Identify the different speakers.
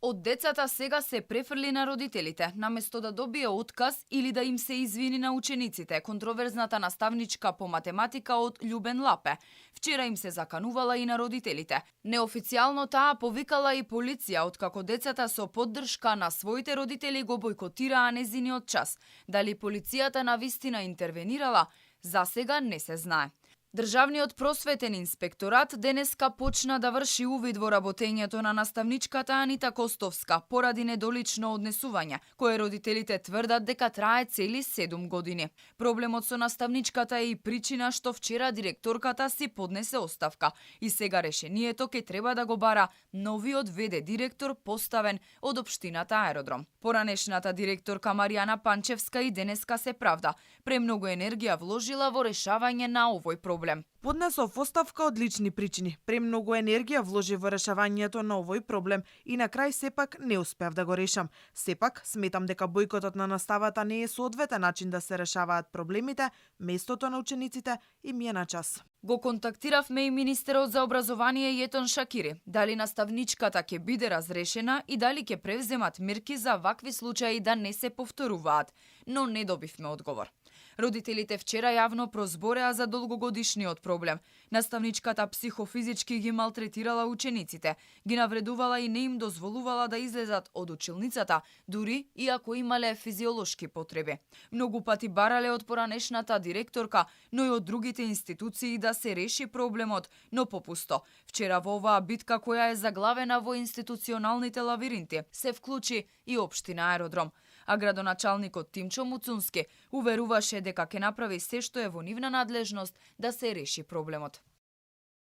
Speaker 1: Од децата сега се префрли на родителите, наместо да добие отказ или да им се извини на учениците, контроверзната наставничка по математика од Љубен Лапе. Вчера им се заканувала и на родителите. Неофицијално таа повикала и полиција, откако децата со поддршка на своите родители го бојкотираа незиниот час. Дали полицијата навистина интервенирала, за сега не се знае. Државниот просветен инспекторат денеска почна да врши увид во работењето на наставничката Анита Костовска поради недолично однесување, кое родителите тврдат дека трае цели 7 години. Проблемот со наставничката е и причина што вчера директорката си поднесе оставка и сега решението ќе треба да го бара новиот ВД директор поставен од општината Аеродром. Поранешната директорка Маријана Панчевска и денеска се правда. Премногу енергија вложила во решавање на овој проблем.
Speaker 2: Поднесов оставка од лични причини. Премногу енергија вложи во решавањето на овој проблем и на крај сепак не успев да го решам. Сепак сметам дека бојкотот на наставата не е соодветен начин да се решаваат проблемите, местото на учениците и ми е на час.
Speaker 1: Го контактиравме и министерот за образование Јетон Шакири. Дали наставничката ќе биде разрешена и дали ќе превземат мерки за вакви случаи да не се повторуваат, но не добивме одговор. Родителите вчера јавно прозбореа за долгогодишниот проблем. Наставничката психофизички ги малтретирала учениците, ги навредувала и не им дозволувала да излезат од училницата, дури и ако имале физиолошки потреби. Многу пати барале од поранешната директорка, но и од другите институции да се реши проблемот, но попусто. Вчера во оваа битка која е заглавена во институционалните лавиринти, се вклучи и општина Аеродром. А градоначалникот Тимчо Муцунски уверуваше дека ќе направи се што е во нивна надлежност да се реши проблемот.